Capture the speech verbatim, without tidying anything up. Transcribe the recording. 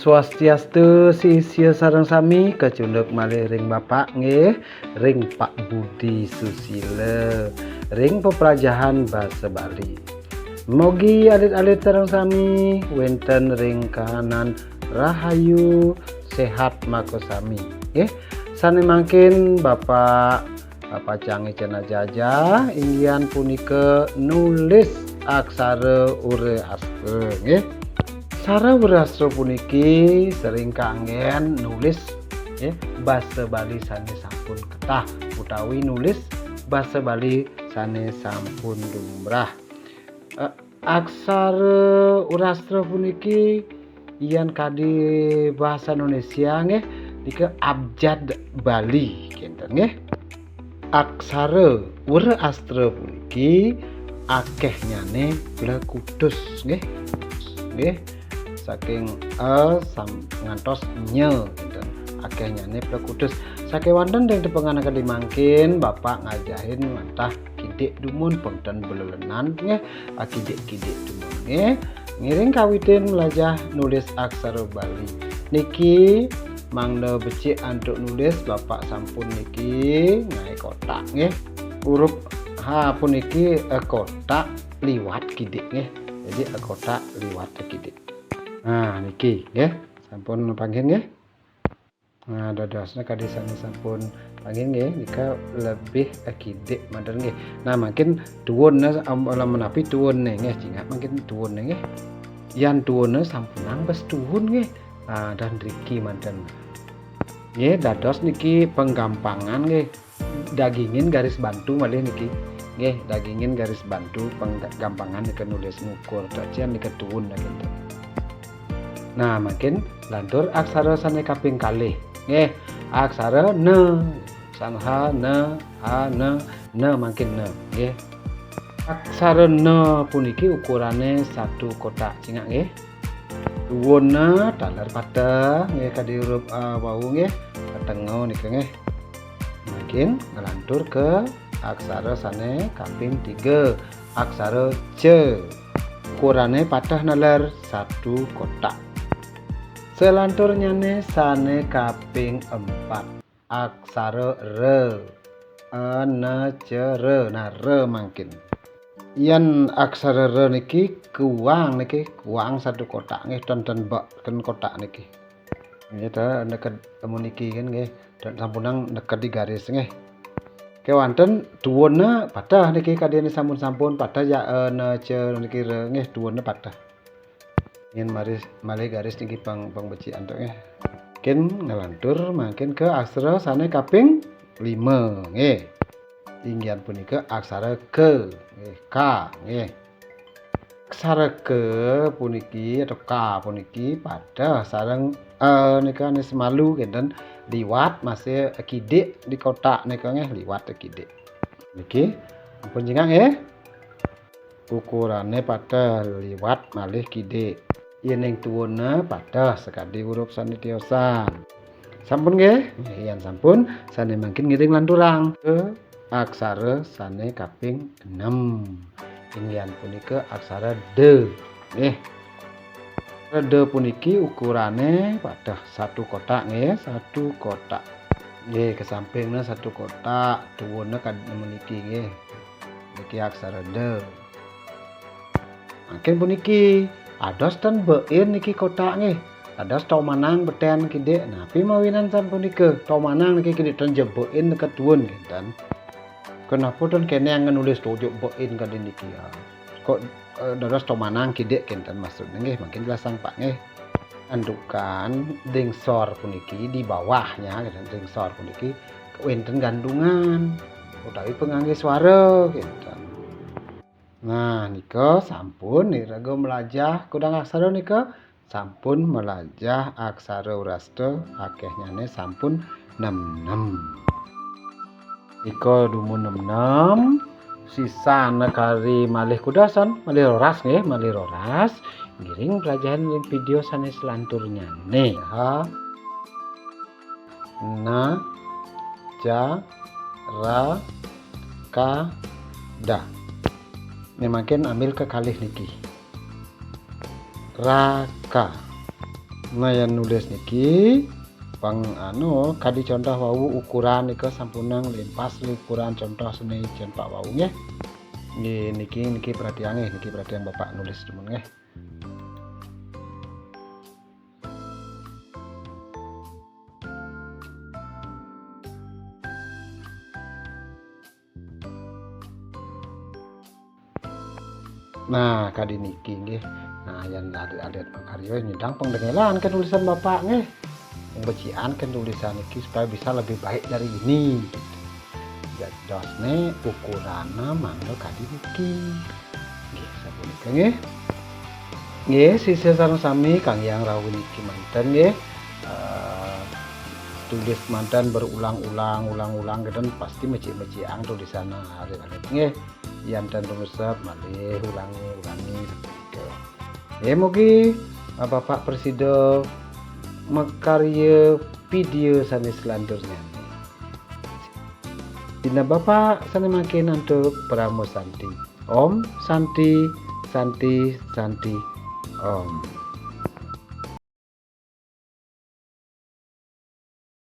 Swastiastu, sisia sareng sami, kacunduk malih ring Bapak nggih, ring Pak Budi Susila, ring peplajahan basa Bali. Mogi alit-alit sareng sami wénten ring kahanan rahayu, séhat makasami nggih. Sané mangkin Bapak Pacang ngicén ajajah, inggih punika nulis aksara Wreastra nggih. Aksara Wreastra puniki sering kanggén nulis nggih, basa Bali sané sampun ketah utawi nulis basa Bali sané sampun lumrah. Eh, aksara Wreastra puniki yan kadi basa Indonesia nggih, nika abjad Bali kinten nggih. Aksara Wreastra puniki akéhnyané plekutus nggih. Nggih. Saking a sam-, ngantos nya kinten. Akéhnyané plekutus. Sakéwanten ring tepengan kadi mangkin Bapak ngajahin wantah kidik dumun pengten belelenan nggih, akidik-kidik dumun nggih. Ngiring kawitin melajah nulis aksara Bali. Niki mangda becik antuk nulis Bapak sampun niki ngaé kotak nggih. Huruf H puniki, eh, kotak liwat kidik nggih. Jadi, eh, kotak liwat kidik. Nah, niki nggih, sampun panggih nggih. Nah, dadosna kadi sané sampun panggih nggih, nika lebih akidik manten nggih. Nah, mangkin tuwunna, am-, lamun napi tuwunné nggih, cingak mangkin tuwunné nggih. Yan tuwunna sampunang bes tuwun nggih. Ah, dan riki manten. Nggih, dados niki penggampangan nggih. Dagingin garis bantu malih niki. Nggih, dagingin garis bantu penggampangan nika nulis ngukur. Tacian nika tuwun nika. Nah, mangkin lantur aksara sané kaping kalih. Nggih, aksara na. Sang ha na, ha na, na mangkin na. Nggih. Aksara na puniki ukurané satu kotak cingak nggih. Tuwunna taler pateh nggih, kadi huruf a wau nggih. Patenga nika nggih. Mangkin nglantur ke aksara sané kaping tiga, aksara ca. Ukurané pateh naler satu kotak. Selanturnyané sané kaping empat, aksara ra. A, na, ca, ra. Nah, ra mangkin. Yan aksara ra niki kuang niki, kuang satu kotak nggih, ten, ten beken kotak niki. Nggih, ta, neked temu niki kan nggih. Dan sampunang neked di garis nggih. Kéwanten tuwunna pateh niki, kadéné sampun-sampun pateh ya, eh, na, ca niki ra nggih, tuwunna pateh. Yen maris, malih garis niki pang, pang becik antuk nggih. Mangkin nglantur mangkin ke aksara sané kaping lima nggih. Inggih punika aksara ka nggih, ka nggih. Aksara ka puniki atau ka puniki pateh sareng, eh, nika ané semalu kinten, liwat masih kidik di kotak nika nggih, liwat kidik. Niki ampun cingak nggih. Ukurané pateh liwat malih kidik. Yéning tuwunna pateh sakadi huruf sané tiosan. Sampun nggih? Nggih, yan sampun, sané mangkin ngiring lanturang ke aksara sané kaping enem. Inggih punika aksara da. Nggih. Aksara da puniki ukurané pateh satu kotak nggih, satu kotak. Nggih, kesampingna satu kotak, tuwunna kad-, meniki nggih. Niki aksara da. Mangkin puniki, ados ten bein niki kotak nggih. Ados tomanang beten kidik. Napi mawinan sapunika? Tomanang niki kidik ten ja bein neked tuwun kinten. Kenapa ten kéné anggen nulis tojuk bein kadi niki ya? Kok, eh, dados tomanang kidik kinten maksudnya nggih, mangkin jelasang Pak nggih. Santukan dingsor puniki di bawahnya, dingsor puniki wénten gantungan utawi pangangge swara kinten. Nah, nika sampun iraga melajah kudang aksara nika, sampun melajah aksara Wreastra, akehnyane sampun nem-nem. Nika dumun nem-nem, sisana kari malih kudasan, malih roras nggih, malih roras. Ngiring pelajahan ring video sane selanturnyane. Ha. Na, ja, ra, ka, da. Mangkin ambil kekalih niki. Raka. Nah, yan nulis niki pang anu kadi contoh wau ukuran nika sampunang limpas ukuran contoh seni cen Pak wau nggih. Nggih, niki niki perhatian nggih, niki perhatian Bapak nulis demen nggih. Nah, kadi niki nggih. Nah, yan alit-alit makarya nyidang pengdengelan ke tulisan Bapak nggih. Pembecian ke tulisan niki supaya bisa lebih baik dari ini. Jadosne ukurannya mangga kadi niki. Nggih, sapunika nggih. Nggih, sisih sareng sami kang yang rawuh niki manten nggih. Eh, tulis manten berulang-ulang, ulang-ulang gitu pasti mecik-mecikan tulisan alit-alit nggih. Yan ten rumusep malih ulangi-ulangi sapunika. Nggih, mugi eh, Bapak presida makarya video sane selanjutnya. Dina Bapak sane mangkin antuk Parama Santi. Om Santi, Santi, Santi, Om.